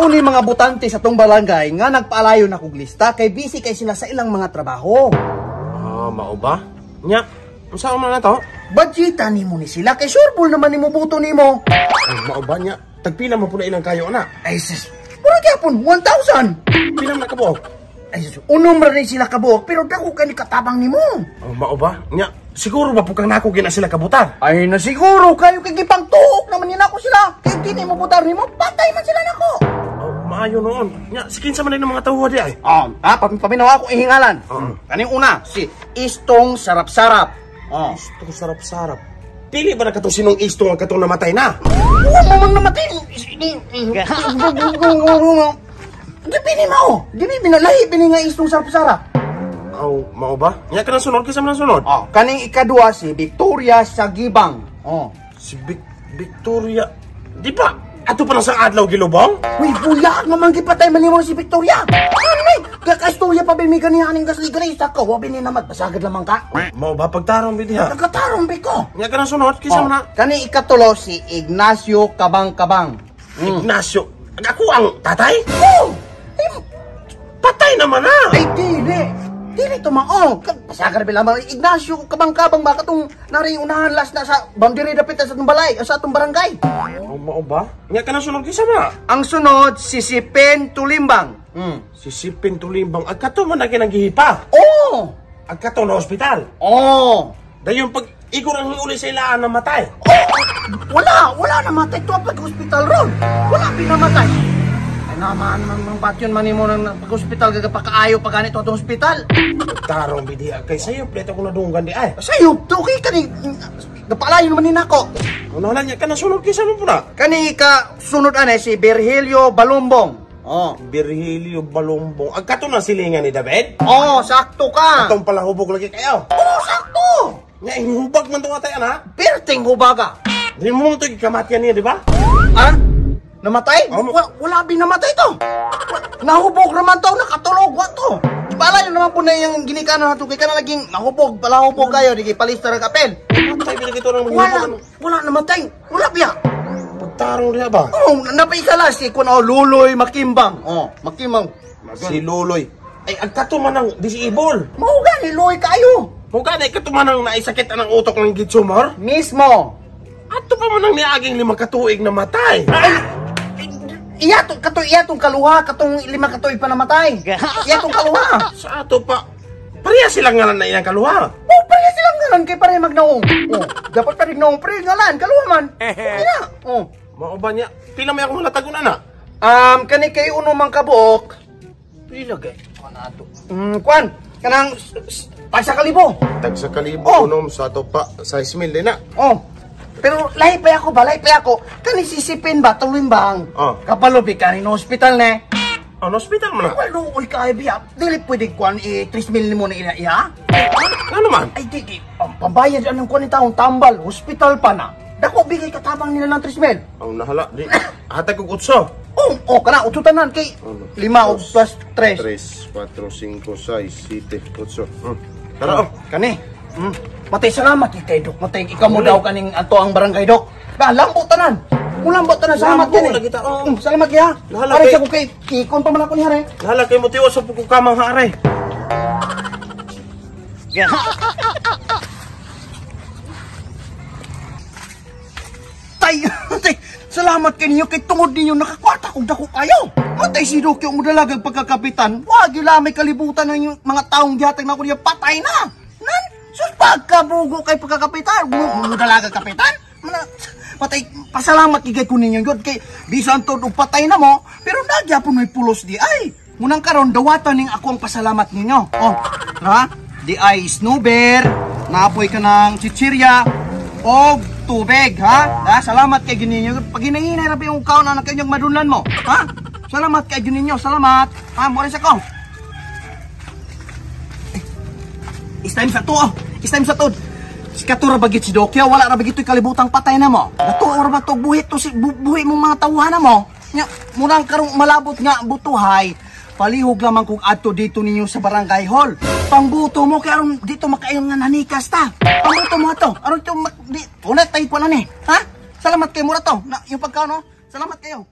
ni mga botante sa tong barangay nga nagpaalayo na kog lista kay busy kay sila sa ilang mga trabaho. Ah, mao ba? Nya, unsa man na to? Budgeta nimo ni sila kay sureball naman nimo buto nimo. Ay, mao ba nya? Tagpila man pud na ilang kayo ana? Ay sis, mura gyapon 1,000. Pila man na kabuok? Ay sis, unom ra ni sila kabuok pero dako kay ni katabang nimo. Oh, mao ba? Nya, siguro ba pud kang nako gina sila kabutar? Ay na siguro kayo kay gipangtuok naman ni nako sila. Kay dili mo butar nimo, patay man sila nako. Oh, maayo noon. Nya, si kinsa man ang mga tawho di ay? Paminaw ako ihingalan. Kaning una, si Istong Sarap-Sarap. Oh. Istong Sarap-Sarap. Pili ba na katong sinong Istong ang katong namatay na? Huwag mo mang namatay. Di mo. Di binalahi bini nga Istong Sarap-Sarap. Aw, mao ba? Nya ka nang sunod, kinsa man ang sunod? Oh, kaning ikadua si Victoria Sagibang. Oh. Si Victoria. Di ba? Ato pa lang sa adlaw gilubong? Uy, bulag naman gipatay man nimo si Victoria. Ano ni? Kakaistorya pa bimi ganiha aning gasli-gani sa ka. Wa bini na magpasagad lamang ka. Mao ba pagtarong bi diha? Nagkatarong bi ko. Nya ka nang sunod, kinsa man na? Kani ikatulo si Ignacio Kabang-Kabang. Ignacio. Ako ang tatay? Oh! Patay naman na. Ay dili. Dili to mao. Pasagad bi lamang Ignacio Kabang-Kabang ba katong nari unahan last na sa boundary dapit sa atong balay, sa atong barangay. Oh, mao ba? Nya ka nang sunod kinsa man? Ang sunod si Sipin Tulimbang. Si Sipin Tulimbang ag kato man na kinanggihipa. Oh! Ag kato na ospital. Oh! Dayon pag igor ang hiuli sa ilaan namatay. Oh! Wala namatay to pag ospital ron. Wala pinamatay. Ay naman mang batyon man nimo nang pag ospital gagapakaayo pa ganito atong ospital. Tarong bidiha kay sayo pleto ko nadunggan di ay. Sayo to okay kani napalayo naman ni nako. Ano na niya ka nasunod kinsa man pud na? Kani ka sunod ane si Virgilio Balumbong. Oh. Virgilio Balumbong. Ag kato na silingan ni David? Oh, sakto ka. Atong palahubog lagi kayo. Oh, sakto. Nya hubag man to atay ana. Perting hubaga. Di mo to gikamatyan niya, di ba? Ah? Namatay? Oh, wala binamatay to. Nahubog raman to, nakatulog wa to. Bala yun naman po na yung ginikanan nato kay kana laging nahubog, palahubog kayo di palista ra kapel. Patay bi dito nang Wala, wala namatay. Wala biya. Pagtarong diha ba? Oh, napaikala si kun oh, Luloy Makimbang. Oh, Makimbang. Si Luloy. Ay agkato man ang disable. Mao gani Luloy kayo. Mao gani kato man ang naisakit ang utok ng gitsumor? Mismo. Ato pa man ang niaging 5 ka tuig namatay. Ay, iya to kato iya tong kaluha katong 5 ka tuig pa namatay. Iya tong kaluha. Sa ato pa pareha silang ngalan na iyang kaluha. Oh, pareha silang ngalan kay pareha magnaong. Oh, dapat pareha naong pareha ngalan kaluha man. Iya. Oh. Mao ba niya? Pila may akong natagon ana? Kani kay uno man kabuok. Pila gay ana ato. Kuan kanang tagsa kalibo. Tagsa kalibo oh. Unom sa ato pa 6 mil din na. Oh. Pero lahi pa ako ba, lahi pa ako. Kani sisipin ba, Tulimbang? Oh. Kapalobi ka ni no hospital ne. Ano hospital man na? Well, uy ka biya. Dili pwede kuan i 3 mil nimo na ila iya. Ano man? Ay di pambayad anong kuan ni taong tambal, hospital pa na. Dako bigay katabang nila ng 3 mil. Oh, nahala di. Hatag og 8. Oh, oh kana 8 tanan kay 5 plus 3. 3 4 5 6 7 8. Tara oh. Kani. Matay salamat kay Dok. Matay ikaw mo daw kaning ato ang barangay Dok. Ba lambo tanan. Mulambo tanan salamat kini. Oh. Salamat kaya. Pare sa ko kay ikon pa man ako ni hare. Lahala kay mo tiwas sa pugkamang hare. Tay, tay, salamat kaninyo kay tungod ninyo nakakwarta kog dako kayo. Matay si Dok yung mudalagag pagkakapitan. Wa gyud lamay kalibutan ng mga taong gihatag nako niya patay na. Nan sus pagkabugo kay pagkakapitan, mudalagag kapitan. Patay, pasalamat gigay ko ninyo gyud kay bisan tod og patay na mo, pero nagyapon may pulos di ay. Munang karon dawatan ning ako ang pasalamat ninyo. Oh, ha? Di ay snowbear, naapoy ka ng chichirya og tubig, ha? Ha? Salamat kay ninyo. Pag hinahinay ra ba yung kaon na kanyang madunlan mo, ha? Salamat kay ninyo, salamat. Ha, mo rin sa ko. It's time sa to, oh. It's time sa to. Si Katura bagit si Dokya, wala ra bagit to'y kalibutang patay na mo. Natuo ra ba to buhit to si buhi mong mga tawhan na mo. Nya, murang karong malabot nga butuhay. Palihog lamang kung adto dito ninyo sa barangay hall. Pangbuto mo kay aron dito makaayon nga nanikas ta. Pangbuto mo ato. Aron to di unay tay ko na ni. Ha? Salamat kay mura to. Na, yung pagkaon, no? Salamat kayo.